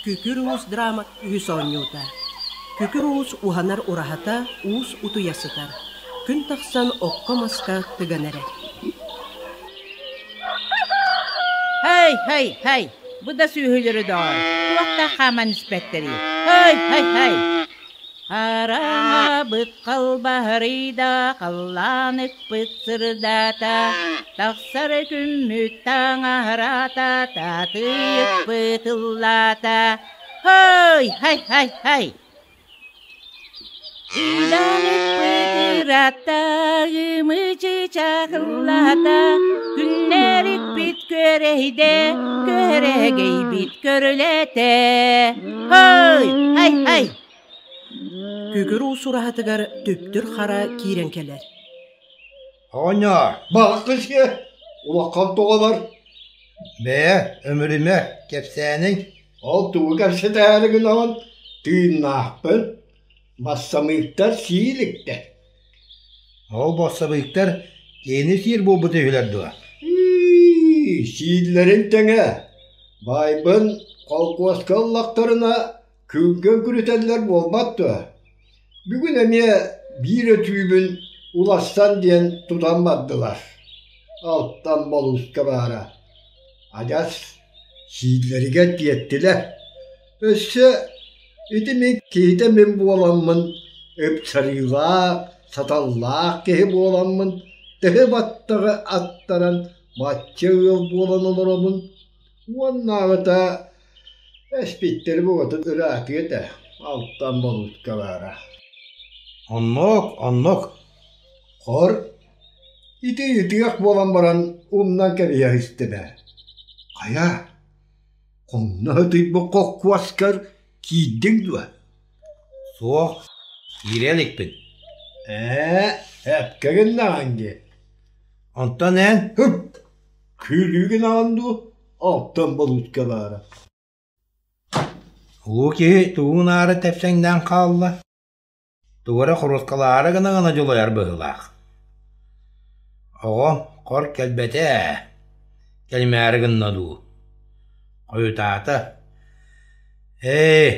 Күкүр Уус драма үһүс оонньуута. Күкүр Уус уһанар ураһата уус утуйа сытар. Күн тахсан окко-маска тыган эрэр. Һэй, һэй, һэй, бу да сүөһүлэри доҕор, туох да хааман испэттэрий? Һэй, һэй, һэй! Хараҥабыт халбаһарыйда, халлаан ыкпыт сырдаата, тахсар күммүт таҥаһараата, таатыйыкпыт ыллаата. Һэй, һэй, һэй, һэй! Ыйдаҥыкпыт ыраатта, ымыы-чыычаах ыллаата, күннэрикпит күөрэйдэ, күөрэгэйбит көрүлээтэ. Һэй, һэй, һэй! Күкүр уус ураһатыгар түптүр хара киирэн кэлэр. Оҕонньоор, Баҕа улахан тоҕолор бэйэ, өмүрүмэ, кэпсээниҥ Ол тугу кэпсэтээри гынаҕын тыыннаахпын, бассамыыктар сии иликтэр Ол бассабыыктар киһини сиир буолбут үһүлэр дуо? Ии, сииллэрин тэҥэ. Баайбын холкуоска ыллахтарына күҥҥэ үҥкүрүтэллэр буолбат дуо? Бүгүн эмиэ биир өтүүбүн уларсан диэн тутан бардылар. Алтан болууска баара. Адьас сииллэригэр тиэртилэр. Өссө ити мин киһитэ мин буоламмын, ыпсарыылаах, саталлаах киһи буоламмын, төһө баттаҕы аттаран бачча ыал буолан олоробун Уоннааҕыта эспиттэри букатын ыраатыа этэ, алтан болуутка баара. Оннук, оннук. Хор, ити ытыах буолан баран умнан кэбиһэ истимэ. Хайа, хонно ытыйбыт хоккуоскар киирдиҥ дуо? Суох, киирэ иликпин. Ээ, эпкэ гыннаҕыҥ дии. Онтон эн? Һып, Күлүү гынаҕын дуу, алтан болуутка баара. Улуу киһи тугун аары тэпсэҥнээн хаалла, тугу эрэ хоруоскалаары гына-гына дьулайар быһыылаах. Оҕом хор кэлбэтэ ээ, кэлимээри гынна дуу, хойутаата. Ээ,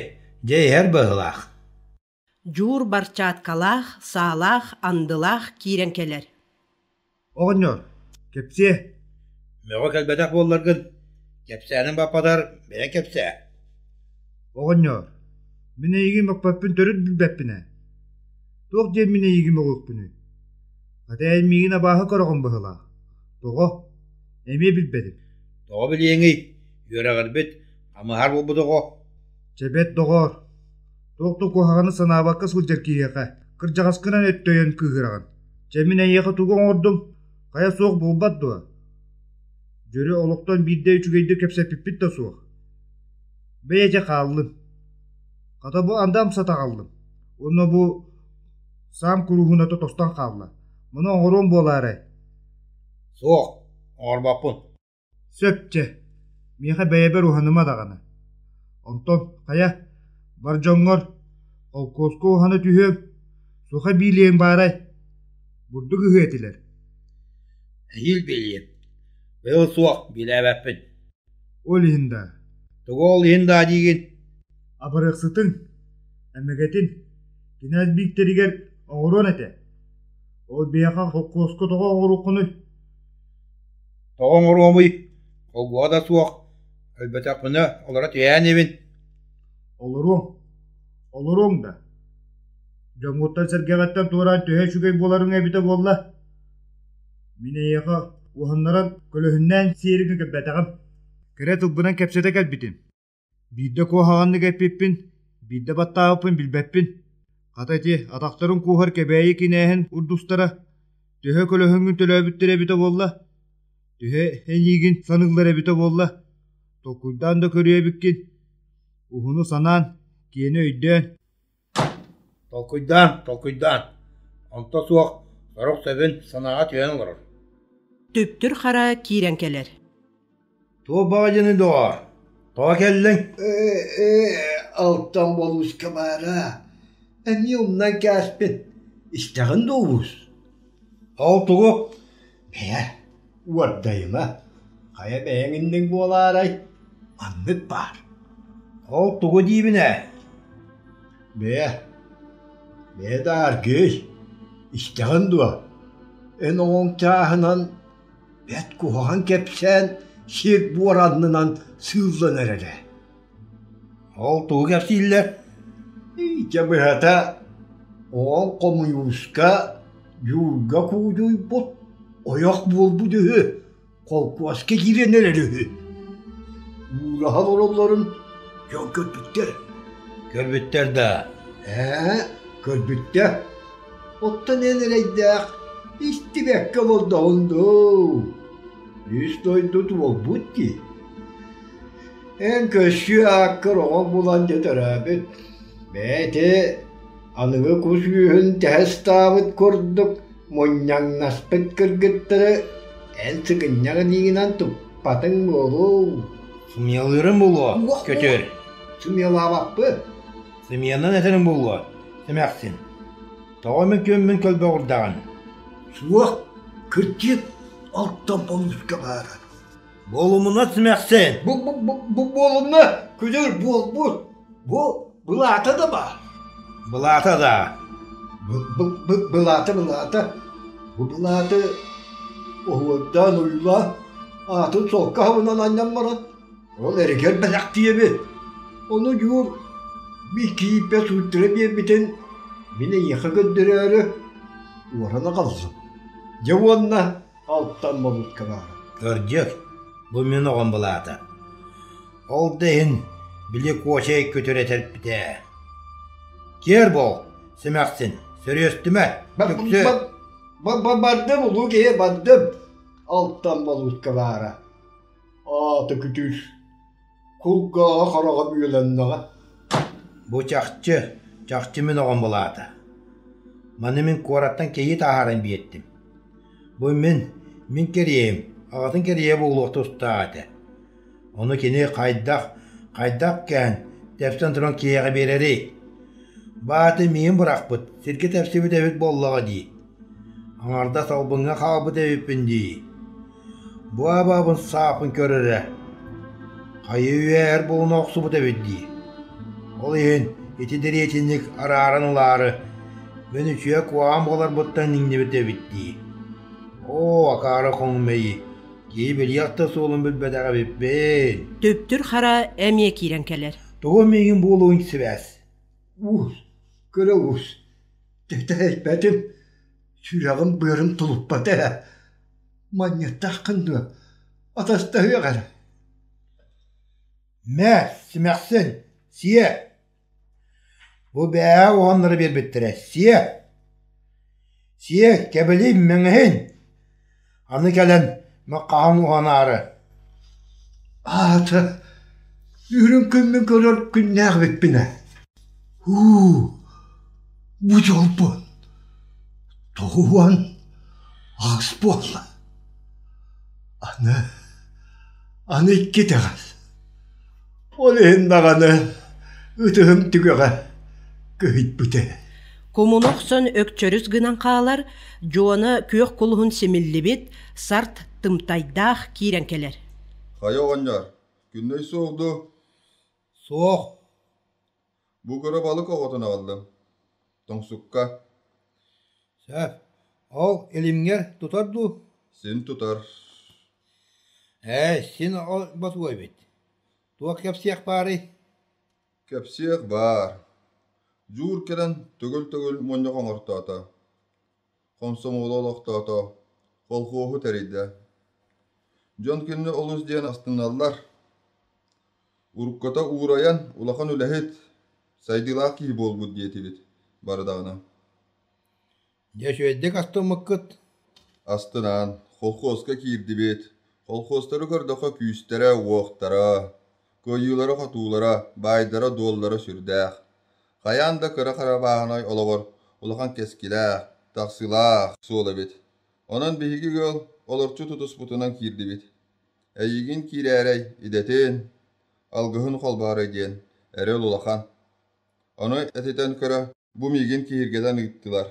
дьэ иһэр быһыылаах. Дьуур барчааткалаах, саалаах, андылаах киирэн кэлэр. Оҕонньор, кэпсиэ Мөҕө кэлбэтэх буолларгын, кэпсээнин баппатар бэйэ кэпсээ. Оҕонньор, мин эйигин мөхпөппүн төрүт билбэппин ээ. Туох диэн мин эйигин мөҕүөхпүнүй? Хата эн миигин абааһы көрөҕүн быһыылаах. Тоҕо? Эмиэ билбэтим. Тоҕо билиэҥий, үөрэҕирбит, амыһар буолбут оҕо. Чэ бэт доҕоор, Туох да куһаҕаны санаабакка сылдьар киһиэхэ кырдьаҕаскынан өттөйөн кыыһыраҕын. Чэ мин эйиэхэ тугу оҥордум, хайа суох буолбат дуо? Дьөрү олохтон биирдэ үчүгэйдик кэпсэппиппит да суох. Бэйэ дьэ хааллын. Хата бу анда амсата аҕаллым. Уонна бу саам куруһууната тостон хаалла. Муну оҥоруом буолаарай? Суох, оҥорбоппун. Сөп чэ, миэхэ бэйэбэр уһаныма даҕаны. Онтон, хайа, бар дьоҥҥор холкуоска уһана түһүөм, суха биилиэҥ баарай, бурдук ыһыа этилэр. Эһиил биэлиэм, быйыл суох биилээбэппин. Ол иһин даа? Тугу ол иһин даа диигин? Абырахсытыҥ, эмэгэтин, кинээс бииктэригэр оҥоруон этэ. Ол биһиэхэ холкуоска тоҕо оҥоруоххунуй? Тоҕо оҥоруомуй, холбуоҕа да суох, өлбөтөхпүнэ олоро түһээн ибин Олоруоҥ, олоруоҥ да. Дьоҥҥуттан-сэргэҕиттэн туораан төһө үчүгэй буоларыҥ эбитэ буолла? Мин эйиэхэ уһаннаран көлөһүннээн сиэри кэлбэтэҕим. Кэрэ тылбынан кэпсэтэ кэлбитим. Биирдэ куһаҕаннык эппиппин, биирдэ баттаабыппын билбэппин. Хата ити атахтарын кууһар Кэбээйи кинээһин урдустара төһө көлөһүҥҥүн төлөөбүттэрэ эбитэ буолла, төһө эйиигин саныыллара эбитэ буолла, толкуйдаан да көрүө эбиккин. Уһуну санаан, киэни өйдөөн Толкуйдаан, толкуйдаан, онто суох сорох сөбүн санааҕа түһэн олорор. Түптүр хара киирэн кэлэр. Туох баҕадьыный доҕоор, тоҕо кэллиҥ? Ээ, алтан болууска баара. Эмиэ умнан кээспит. Истэҕин дуо уус? Ол тугу? Бэйэ, уордайыма. Хайа бэйэҥ инниҥ буолаарай? Маннык баар. Ол тугу диибин ээ? Бээ, бээ да аргыый, истэҕин дуо? Эн оҕоҥ чааһынан бэрт куһаҕан кэпсээн сир-буор аннынан сыыллан эрэрэ. Ол тугу кэпсииллэр? Дьэ быһата, оҕоҥ хомуйууска дьуулга куудьуйбут, ойох буолбут үһү. Холкуоска киирэн эрэр үһү. Уураһа олороллорун дьон көрбүттэр. Көрбүттэр да? Ээ, көрбүттэр. Оттон эн эрэйдээх истибэккэ олордоҕун дуу? Үс дойду туолбут дии. Эн көссүү ааккар оҕо булан дьэ төрөөбүт. Бэйэтэ аныгы кус үөһүн тэһэ ыстаабыт курдук мунньаҥнаспыт кыргыттары эн сыгынньах илиигинэн туппатыҥ буолуо. Сымыйалыырым буолуо, көтөр. Сымыйалаабаппын. Сымыйанан этэрим буолуо, эмээхсин. Тоҕо мин күөммүн көлбөҕүрдэҕин? Суох, кырдьык, алтан болууска баара. Буолумуна симэхсин! Бу, бу, бу, бу буолумна, күдүр буолбут. Бу былаата да баар. Былаата да. Бу, бу, бу, былаата, былаата. Бу былааты оһуордаан уйулаан, аатын солко аһабынан анньан баран, ол эригэр бэлэхтиэбит. Ону Дьуур Микииппэ сууттара биэрбитин мин эйиэхэ көрдөрөөрү уоран аҕаллым. Дьэ уонна алтан болутка баара. Кырдьык, бу мин оҕом былаата. Ол да иһин били Куочай көтөр этэрпитэ. Киэр буол, симэхсин, сөрүөстүмэ, түксү. Бардым, улуу киһи, бардым. Алтан болутка баара. Аата күтүр. Кулгааҕа хараҕа бүөлэннэҕэ. Бу чахчы, чахчы мин оҕом былаата. Маны мин куораттан кэйии таһааран биэрдим. Бу мин, мин кэриэһим, аҕатын кэриэһэ буолуох тустаах этэ. Ону кини хайдах, хайдах кээн, тэпсэн туран киһиэхэ биэрэрий? Бааты миигин бырахпыт, сиргэ тэпсибит эбит буоллаҕа дии. Аҥардас албыҥҥа хаалбыт эбиппин дии. Бу абаабын саапын көр эрэ, хайыы-үйэ эр буолуна охсубут эбит дии. Ол иһин ити дэриэтинньик арааран ылаары, мин үчүгэй куһаҕан буоларбыттан иҥнибит эбит дии. Оо, акаары хоҥ мэйии, киһи билиэх да суолун билбэтэх эбиппин. Түптүр Хара эмиэ киирэн кэлэр. Тугу миигин буолуоҥ сибээс? Уус, кыра уус, тэтэйбэтим, сүрэҕим-быарым тулуппата ээ. Манньыттааххын дуо, атастаһыах эрэ. Мэ, симэхсин, сиэ. Бу бээҕэ уһаннара биэрбиттэрэ, сиэ. Сиэ, кэбилий мэҥэһин. Аны кэлэн хаһан уһанаары. Аата, үрүҥ күммүн көрөр күннээх эбиппин ээ. Уу, бу дьолбун 98 буолла. Аны, аны икки итэҕэл. Ол иһин даҕаны ытыһым түгэҕэ кыһыйбыта. Кумуну охсон өкчөрүс гынан хаалар, Дьуона күөх кулуһун симиллибит, сарт тымтайдаах киирэн кэлэр. Хайа оҕонньор, күннэй суох дуу? Суох. Бу кыра балык оҕотун аҕаллым. Тоҥсукка. Сөп. Ол илимҥэр тутар дуу? Син тутар. Ээ, син ол ботуо эбит. Туох кэпсиэх баарый? Кэпсиэх баар. Дьуур кэлэн төгүл-төгүл мунньах оҥортоото. Хомсомуолу олохтоото, колхуоһу тэрийдэ. Дьон кинини олус диэн астыналлар. Уруккута уурайан улахан үлэһит, сайдыылаах киһи буолбут диэтибит бары даҕаны. Дьэ үчүгэйдик астыммыккыт? Астынан, колхуоска киирдибит. Колхуостары көрдөххө күүстэрэ-уохтара, кыайыылара-хотуулара, баайдара-дуоллара сүрдээх. Хайаан да кыра харабааһынай олоҕор улахан кэскилээх, тахсыылаах суол эбит. Онон биһиги ыал олорчу тутуспутунан киирдибит. Эйигин киирээрэй идэтин, алгыһын холбоорой диэн эрэл улахан. Ону этитэн көрө, бу миигин киһиргэтэн ыыттылар.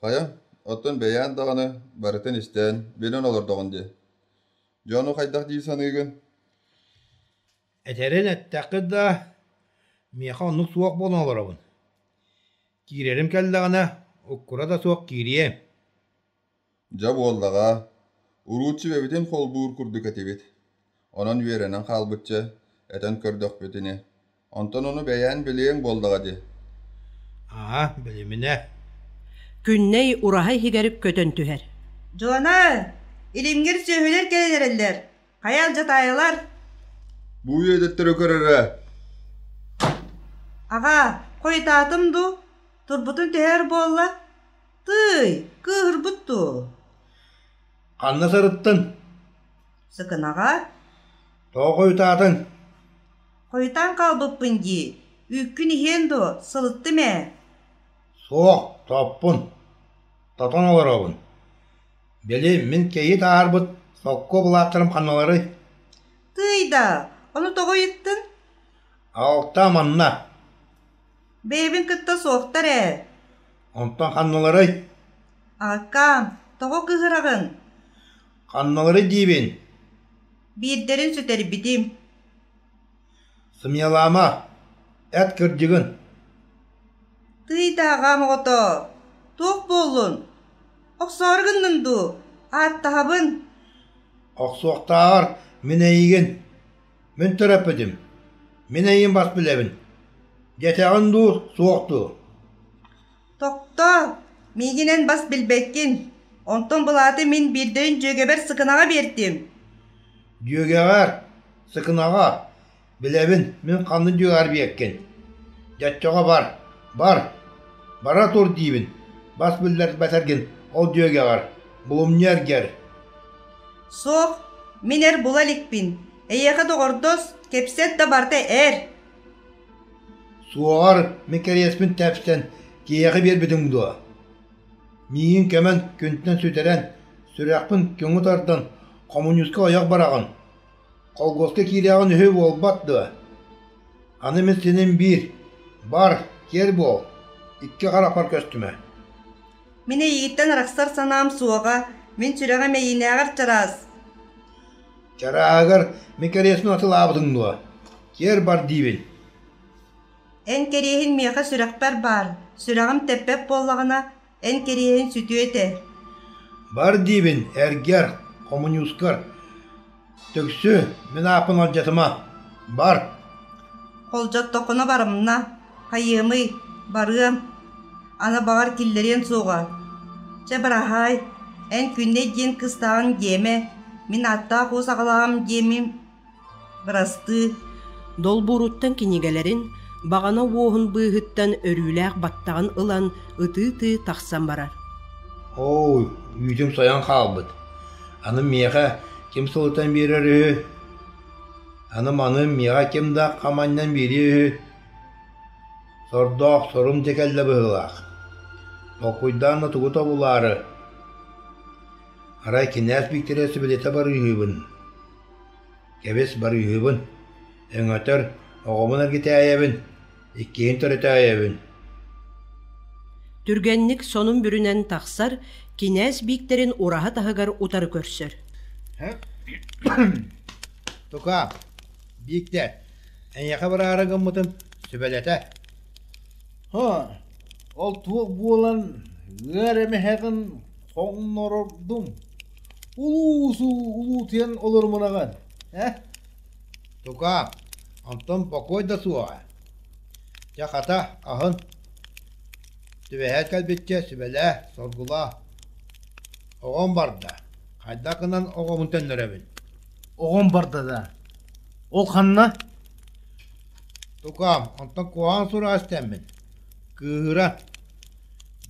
Хайа, оттон бэйээн даҕаны барытын истэн, билэн олордоҕун дии. Дьону хайдах дии саныыгын? Этэрин эттэххит да, Миэхэ оннук суох буолан олоробун. Киирэрим кэллэҕинэ, уккура да суох киириэм. Дьэ буоллаҕа, уруут сүбэбитин холбуур курдук этибит. Онон үөрэнэн хаалбычча, этэн көрдөхпүт ини. Онтон ону бэйээн билиэҥ буоллаҕа дии. Аа, билиминэ. Күннэй ураһа иһигэр көтөн түһэр. Дьуона, илимҥир сүөһүлэр кэлэн эрэллэр. Хайа алдьатаайылар? Бу үөдэттэрэ көрөрө. Аҕа, хойутаатым дуу? Турбутун түһэр буолла? Тыый, кыыһырбыт дуу? Ханна сырыттын? Сыкынаҕа. Тоҕо хойутаатыҥ? Хойутаан хаалбыппын дии. Үүккүн иһиэн дуо, сылыттым ээ. Суох, топпун. Тотон олоробун. Били мин кэйи таһаарбыт сокко былааттарым ханналарый? Тыый да, ону тоҕо ыйыттыҥ? Алта манна. Бэйэбин кытта суохтар ээ. Онтон ханналарый? Аҕаккаам, тоҕо кыыһыраҕын? Ханналарый диибин? Биирдэрин сүтэрбитим. Сымыйалаама, эт кырдьыгын. Тыый да аҕам оҕото, туох буоллун? Охсоору гыннын дуу, ааттаһабын. Охсуохтааҕар мин эйигин, мин төрөппүтүм, мин эйигин бас билэбин. Дьэтэҕин дуу, суох дуу? Тохтоо, миигин эн бас билбэккин. Онтон былааты мин биирдэрин дьүөгэбэр Сыкынаҕа биэртим. Дьүөгэҕэр, Сыкынаҕа, билэбин, мин ханнык дьүөгэҕэр биэркин. Дьоччоҕо бар, бар, бара тур диибин, бас биллэрбэтэргин ол дьүөгэҕэр, булумньу эргэр. Суох, мин эр була иликпин. Эйиэхэ доҕордос, кэпсэт да барыта эр. Суоҕар мин кэриэспин тэпсэн киһиэхэ биэрбитиҥ дуо? Миигин көмөн күнтэн сүтэрэн, сүрэхпин көҥү тардан хомуньууска ойох бараҕын, колгуоска киирэҕин үһү буолбат дуо? Аны мин синим биир, бар, киэр буол, икки харахпар көстүмэ. Мин эйигиттэн арахсар санаам суоҕа, мин сүрэҕим эйиинээҕэр чараас. Чарааһыгар мин кэриэспин атылаабытыҥ дуо? Киэр бар диибин. Эн кэриэһин миэхэ сүрэхпэр баар, сүрэҕим тэппэт буоллаҕына, эн кэриэһин сүтүө этэ. Бар диибин, эргэр, хомуньуускар. Түксү, мин ааппын алдьатыма. Бар. Холдьоттоххуна барымна, хайыамый, барыам. Аны баҕар киллэриэн суоҕа. Чэ быраһаай, эн Күннэй диэн кыстааҕын диэмэ, мин ааттаах уус аҕалааҕым диэмим Бырастыы, Долбууруттан кинигэлэрин, баҕана уоһун быыһыттан өрүүлээх баттаҕын ылан ытыы-ытыы тахсан барар. Оо, үүтүм сойон хаалбыт. Аны миэхэ ким сылытан биэрэр үһү? Аны маны миэхэ ким да хаманньан биэриэ үһү? Сордоох сорум дьэ кэллэ быһыылаах. Толкуйдаан да тугу тобулаары. Арай кинээс Бииктэрэ сүбэлэтэ барыыһыбын. Кэбис, барыыһыбын, өҥөтөр, оҕобун эргитээйэбин, иккиһин төрөтөөйөбүн Түргэнник сонун бүрүнэн тахсар, кинээс Бииктэрин ураһа таһыгар утары көрсөр. Тука, Бииктэр, эйиэхэ бараары гыммытым сүбэлэтэ. Һа, ол туох буолан ыар эмэһэҕин хоҥнорордум Улуусу улуутуйан олорумунаҕын, э? Тука, онтон бокуой да суоҕа. Дьэ хата, аһын. Түбэһэ кэлбиччэ сүбэлээ, соргулаа. Оҕом барда. Хайдах гынан оҕобун төннөрөбүн? Оҕом барда да. Ол ханна? Тукаам, онтон куһаҕан сураҕа истэммин. Кыыһыра.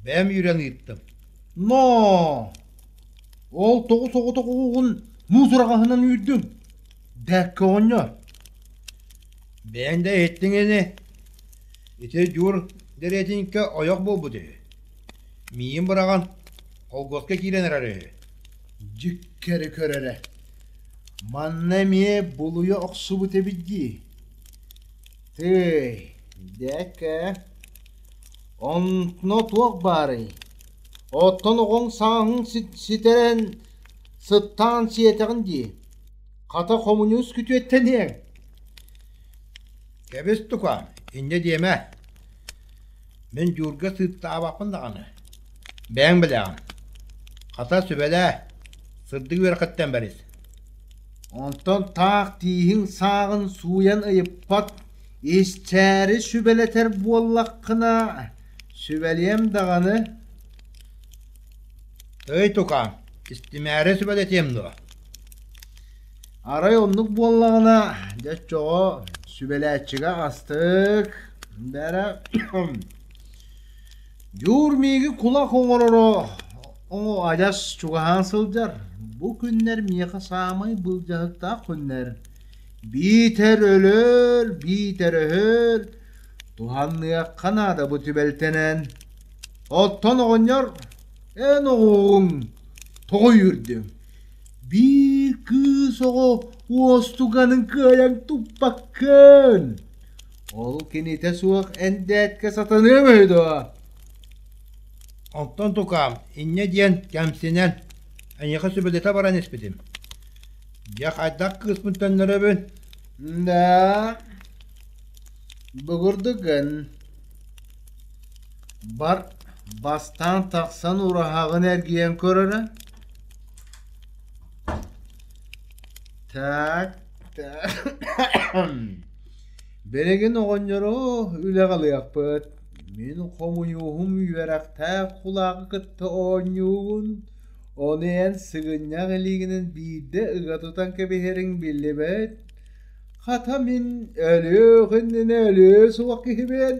Бэйэм үүрэн ыыттым. Но! Ол тоҕус оҕотох оҕуһун муус ураҕаһынан үүрдүҥ. Бэккэ оҕонньор. Бэйэҥ да иһиттиҥ ини. Ити Дьуур дэриэтинькэ ойох буолбут үһү. Миигин быраҕан, холкуоска киирэн эрэр үһү. Дьүккэри көрөрө. Манна эмиэ булуйа охсубут эбит дии. Тыый, дэкэ. Онно туох баарый? Оттон оҕоҥ сааһын ситэрэн сыттаан сиэтэҕин дии. Хата хомуньуус күтүөттэниэҥ. Кэбис тука, Инньэ диэмэ. Мин Дьуурга сыыттаабаппын даҕаны. Бэйэҥ билэҕин. Хата сүбэлээ, сырдык үөрэххиттэн бэрис. Онтон таах тииһиҥ сааҕын сууйан ыйыппат, истээри сүбэлэтэр буоллаххына, сүбэлиэм даҕаны. Тый тукаам, истимээри сүбэлэтиэм дуо? Арай оннук буоллаҕына, дьэ оччоҕо сүбэлээччигэ астык, бэрэ Дьуур миигин кулак оҥороро оҥо адьас чугаһаан сылдьар. Бу күннэр миэхэ саамай былдьаһыктаах күннэр. Биитэр өлөр, биитэр өһөр, туһаныахха наада бу түбэлтэнэн. Оттон оҕонньор эн оҕуҥ тоҕо үүрдүҥ? Биир кыыс оҕо уостуганын кыайан туппаккын. Ол кинитэ суох эндээткэ сатаныам үһү дуо? Онтон тукаам, инньэ диэн кэмсинэн, эйиэхэ сүбэлэтэ баран испитим. Дьэ хайдах кыыспын төннөрөбүн? Да, бугурдугун. Бар, бастаан тахсан ураһаҕын эргийэн көрөрө. Так, так. Билигин оҕонньору үлэҕэ ылыахпыт. Мин хомуньууһум үөрэхтээх кулааҕы кытта оонньуубун, ону эн сыгынньах илиигинэн биирдэ ыга тутан кэбиһэриҥ биллибэт. Хата мин өлүөх иннинэ өлүө суох киһибин.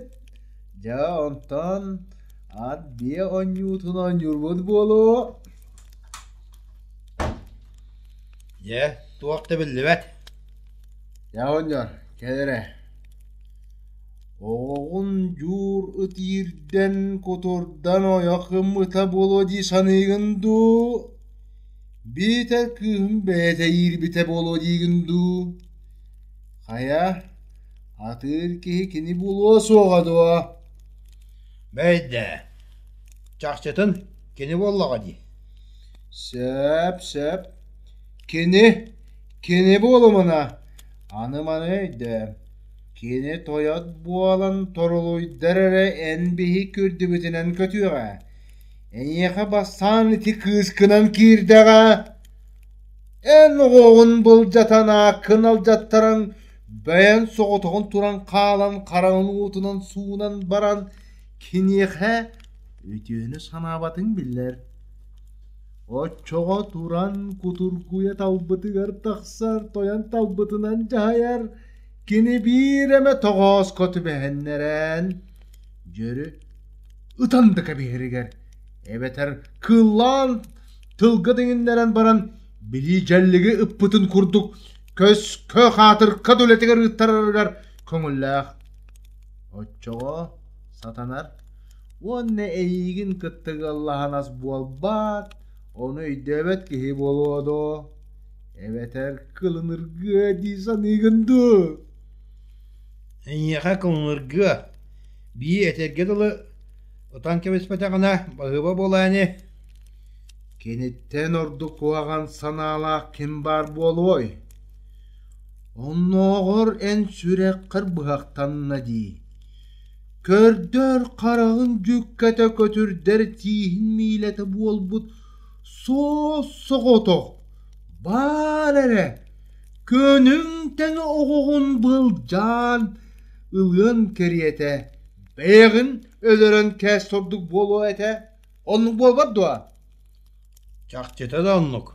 Дьэ онтон ат биэ оонньуутун оонньуурбут буолуо. Дьэ, туох да биллибэт. Дьэ оҕонньор, кэл эрэ. Оҕоҕун дьуур ыт иирдэн, кутурдан ойох гыммыта буолуо дии саныыгын дуу, биитэр кыыһым бэйэтэ иирбитэ буолуо диигин дуу? Хайа, атыыр киһи кини буолуо суоҕа дуо? Бэйдэ, чахчытын кини буоллаҕа дии. Сөп, сөп. Кини, кини буолумуна, аны маны өйдөө. Кини тойот буолан торулуйдар эрэ эн биһи күрдүбүтүнэн көтүөҕэ. Эйиэхэ бастаан ити кыыскынан киирдэҕэ. Эн оҕоҕун былдьатан ааккын алдьаттаран, бэйэн соҕотоҕун туран хаалан хараҕын уутунан суунан баран киниэхэ үтүөнү санаабатыҥ биллэр. Оччоҕо туран кутургуйа талбытыгар тахсар, тойон талбытынан дьаһайар, кини биир эмэ тоҕооско түбэһиннэрэн, дьөрү ытан да кэбиһэригэр, эбэтэр кыллаан тылга диҥиннэрэн баран билии дьэллиги ыппытын курдук көскө хаатырка да үлэтигэр ыыттарарыгар көҥүллээх. Оччоҕо сатанар уонна эйиигин кытта ыаллаһан ас буолбат, ону өйдөөбөт киһи буолуо дуо? Эбэтэр кылыныргыа дии саныыгын дуу? Эйиэхэ кылыныргыа, бии этэргэ дылы ытан кэбиспэтэҕинэ баһыыба буолаа ини. Киниттэн ордук куһаҕан санаалаах ким баар буолуой? Оннооҕор эн сүрэххэр быһахтанна дии. Көрдөр хараҕын дьүккэтэ көтүрдэр тииһин миилэтэ буолбут суос-соҕотох баар эрэ көнүҥ тэҥэ оҕоҕун былдьаан ылыан кэриэтэ бэйэҕин өлөрөн кээс ордук буолуо этэ оннук буолбат дуо Чахчыта да оннук.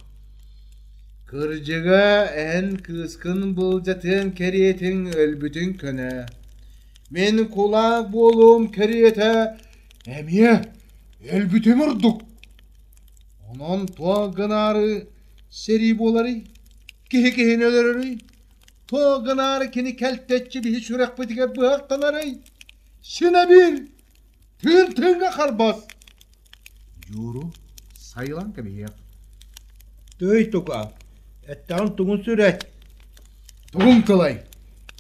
Кырдьыга, эн кыыскын былдьатыан кэриэтиҥ өлбүтүҥ көнө. Мин кулаак буолуом кэриэтэ эмиэ өлбүтүм ордук. Онон туох гынаары сэрии буоларый? Киһи киһини өлөрөрүй? Туох гынаары кини кэлтэччи биһи сүрэхпитигэр быһахтанарый? Синэ биир Тыын тыыҥҥа харбас! Дьууру сайылан кэбиһиэх. Тыый тука, эттэҕин тугун сүрэй? Тугуҥ тылай?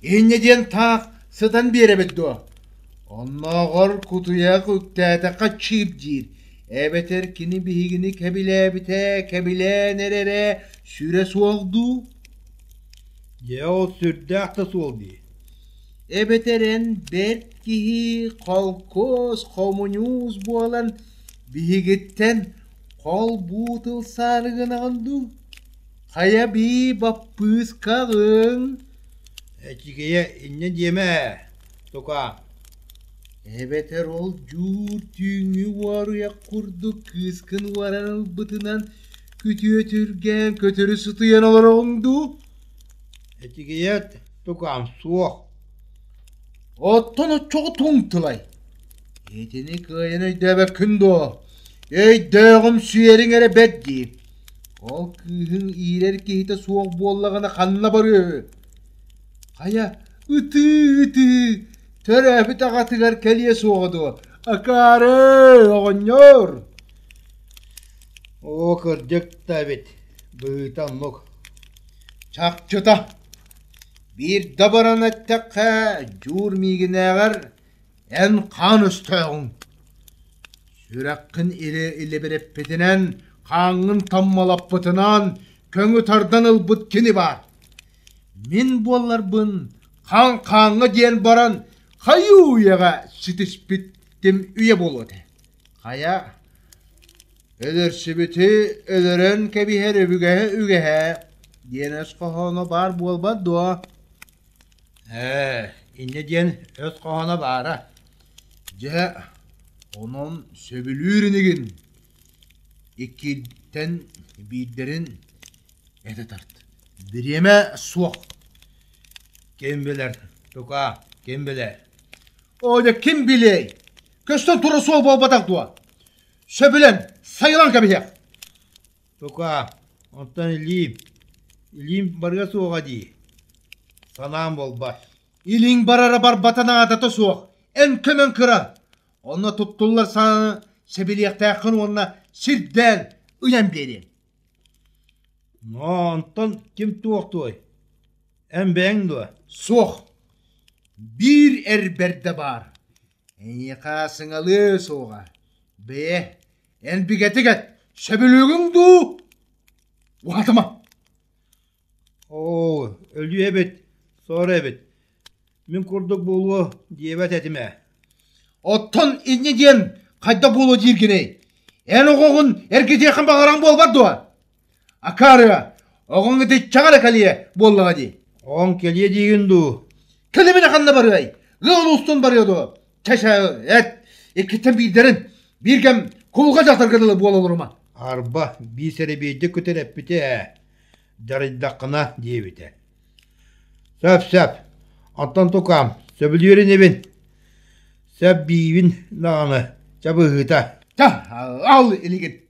Инньэ диэн таах сытан биэрэбит дуо? Оннооҕор кутуйах үктээтэххэ чыып диир, эбэтэр кини биһигини кэбилээбитэ, кэбилээн эрэрэ сүрэ суох дуу? Дьэ ол сүрдээх да суол дии. Эбэтэр эн бэрт киһи холкуос, хомуньуус буолан биһигиттэн хол-буу тыл саары гынаҕын дуу? Хайа бии баппыыскаҕыҥ? Эчикийэ инньэ диэмэ ээ, тукаа. Эбэтэр ол дьуур түүҥҥү уоруйах курдук кыыскын уоран ылбытынан күтүөтүргээн көтөрү сытыйан олороҕуҥ дуу? Этигийэт тукаам суох. Оттон оччоҕо туҥ тылай? Итини кыайан өйдөөбөккүн дуо? Өйдөөҕүм сүөриҥ эрэ бэрт дии. Ол кыыһыҥ иирэр киһитэ суох буоллаҕына ханна барыа үһү? Хайа, ытыы-ытыы, төрөөбүт аҕатыгар кэлиэ суоҕа дуо? Акаары, оҕонньор! Оо, кырдьык да эбит, быһыыта оннук. Чахчыта, биирдэ баран эттэххэ, Дьуур миигинээҕэр эн хаан өстөөҕүҥ. Сүрэххин илибириппитинэн, хааҥҥын таммалаппытынан көҥү тардан ылбыт кини баар. Мин буолларбын хаан хааҥҥа диэн баран хайыы үйэҕэ ситиспитим үйэ буолуо этэ. Хайа, өлөрсүбүтү өлөрөн кэбиһэр өбүгэһэ үгэһэ диэн өс хоһооно баар буолбат дуо? Ээ, инньэ диэн өс хоһооно баара. Дьэ, онон сөбүлүүр инигин иккиттэн биирдэрин этэ тарт. Бириэмэ суох. Ким билэр, тукаа, ким билэр? Оо, дьэ, ким билиэй? Көстөн турар суол буолбатах дуо? Сөбүлэн, сайылан кэбиһиэх. Тукаа, онтон илиим, илиим барыа суоҕа дии. Санаам буолбат. Илииҥ барара барбата наадата суох. Эн көмөҥ кыра. Онно туттуллар сааны сэбилиэхтээххин уонна сирдээн ыйан биэриэм. Но онтон ким туохтуой? Эн бэйэҥ дуо? Суох. Биир эр бэрдэ баар. Эйиэхэ сыҥалыа суоҕа. Бэйэ, эн бигэтик эт, сөбүлүүгүҥ дуу? Уһатыма. Оо, өлүү эбит, сор эбит. Мин курдук буолуо диэбэт этим ээ. Оттон инньэ диэн хайдах буолуо дииргиний? Эн оҕоҕун эргитиэххин баҕараҥ буолбат дуо? Акаарыа, оҕоҥ итиччэҕэ эрэ кэлиэ буоллаҕа дии. Оҕоҥ кэлиэ диигин дуу? Кэлиминэ ханна барыай? Ыал устун барыа дуо? Чэ-чэ, эт, иккиттэн биирдэрин, биир кэм кулга дьахтарга дылы буола олорума. Арба, биир сэрэбиэйдик көтөр эппитэ ээ, дьарыйдаххына диэбитэ. Сөп-сөп, оттон тукаам, сөбүлүүр инибин, сөп биибин даҕаны, чэ быһыыта. Чэ, ал илигин.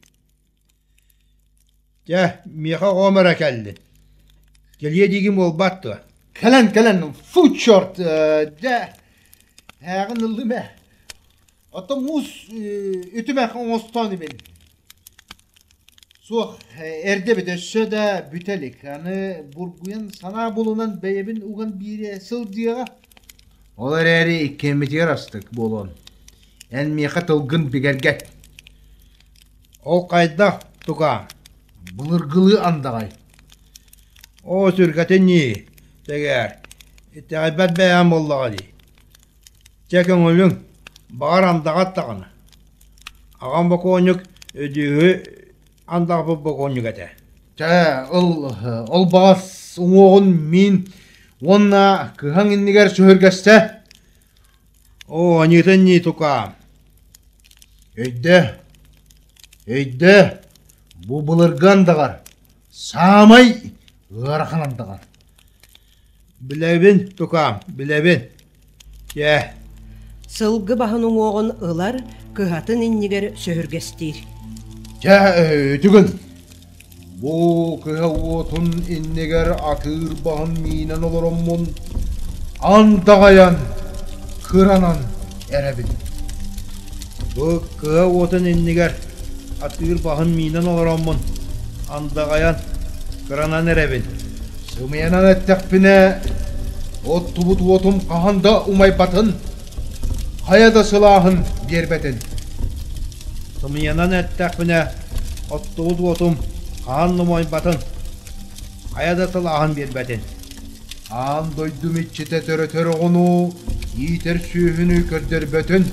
Чэ, миэхэ оҕом эрэ кэллин. Кэлиэ диигин буолбат дуо? Кэлэн, кэлэн, фу, черт, дьэ, ээҕин ыллым ээ. Оттон муус үтүмэх оҥостоон ибин. Суох, эрдэ эбит, өссө да бүтэ илик. Аны бургуйан санаа булунан бэйэбин уган биирэ сылдьыаҕа. Ол эрээри иккиэммитигэр астык буолуон. Эн миэхэ тылгын бигэргэт. Ол хайдах, тукаа? Былыргылыы андаҕай. Оо, сүргэтин ньии, сэгээр, итэҕэйбэт бэйэм буоллаҕа дии. Чэ көҥүлүҥ, баҕар андаҕат даҕаны. Аҕам бокуонньук Өдүүһү андаҕаппыт бокуонньук этэ. Чэ, ыл, ол баҕас уҥуоҕун миин уонна кыһаҥ иннигэр сүһүргэстэ. Оо, аньыытын ньии, тукаам. Өйдөө, өйдөө, бу былыргы андаҕар, саамай ыарахан андаҕар. Билэбин, тукаам, билэбин. Чэ. Сылгы баһын уҥуоҕун ылар, кыһатын иннигэр сөһүргэстиир. Чэ, үтүгүн. Бу кыһа уотун иннигэр атыыр баһын миинэн олороммун, андаҕайан, кыранан эрэбин. Бу кыһа уотун иннигэр атыыр баһын миинэн олороммун, андаҕайан, кыранан эрэбин. Сымыйанан эттэхпинэ, оттубут уотум хаһан да умайбатын, хайа да сылааһын биэрбэтин. Сымыйанан эттэхпинэ, оттубут уотум хаһан да умайбатын, хайа да сылааһын биэрбэтин. Аан дойдум иччитэ төрөтөр оҕону, иитэр сүөһүнү көрдөрбөтүн.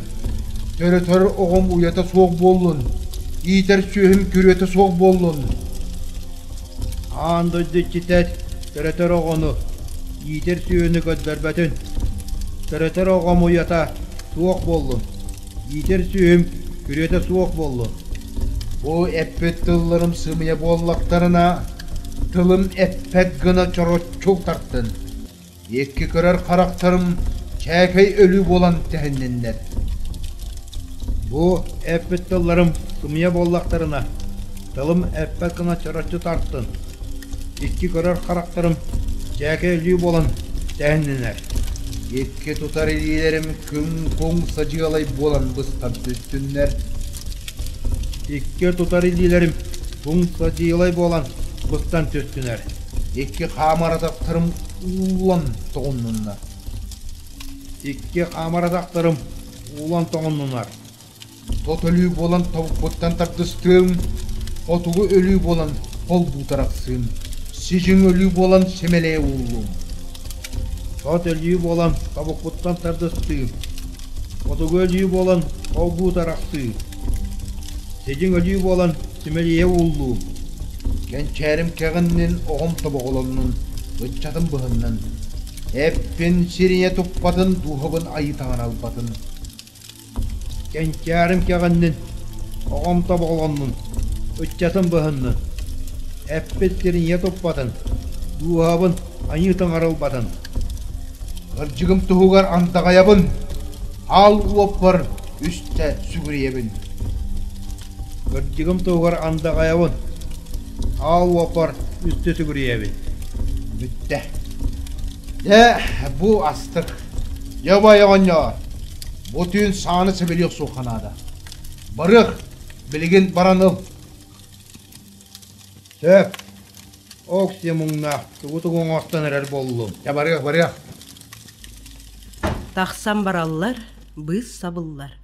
Төрөтөр оҕом уйата суох буоллун, иитэр сүөһүм күрүөтэ суох буоллун. Аан дойду иччитэ төрөтөр оҕону, иитэр сүөһүнү көрдөрбөтүн. Төрөтөр оҕом уйата суох буоллун, иитэр сүөһүм күрүөтэ суох буоллун. Бу эппит тылларым сымыйа буоллахтарына, тылым эппэт гына чороччу тартын. Икки көрөр харахтарым чээкэй өлүү буолан тэһинниннэр. Бу эппит тылларым сымыйа буоллахтарына, тылым эппэт гына чороччу тартын. Икки көрөр харахтарым чээкэй өлүү буолан тэһиннинэр. Икки тутар илиилэрим күҥ-куҥ садьыалай буолан быстан түстүннэр. Икки тутар илиилэрим куҥ садьыалай буолан быстан түстүнэр. Икки хаамар атахтарым ууллан тоҕуннуннар. Икки хаамар атахтарым уулан тоҕуннунар. Тот өлүү буолан тобукпуттан тардыстыым, хотугу өлүү буолан холбуу тарахсыым, сидьиҥ өлүү буолан сэмэлээ ууллуум. Тот өлүү буолан тобукпуттан тардыстыым, хотугу өлүү буолан холбуу тарахсыым, сидьиҥ өлүү буолан симэлийэ ууллуум. Кэнчээрим кэҕиннин оҕом тобоҕолоннун, ыччатым быһыннын. Эппин сирийэ туппатын, дууһабын айыы албатын. Кэнчээрим кэҕиннин, оҕом тобоҕолоннун, ыччатым быһыннын, эппит сирин ийэ туппатын, дууһабын айыы таҥарылбатын. Кырдьыгым туһугар андаҕайабын, аал уоппар үстэ сүгүрүйэбин. Кырдьыгым туһугар андаҕайабын, аал уоппар үстэ сүгүрүйэбин. Бүттэ. Дьэ, бу астык. Дьэ, убай оҕонньоор, Бу түүн сааны сэбилиэх суохха наада. Барыах, билигин баран ыл. Сөп. Оксия муҥнаах тугу-тугу оҥостон эрэр буоллум. Дьэ барыах, барыах. Тахсан бараллар, быыс сабыллар.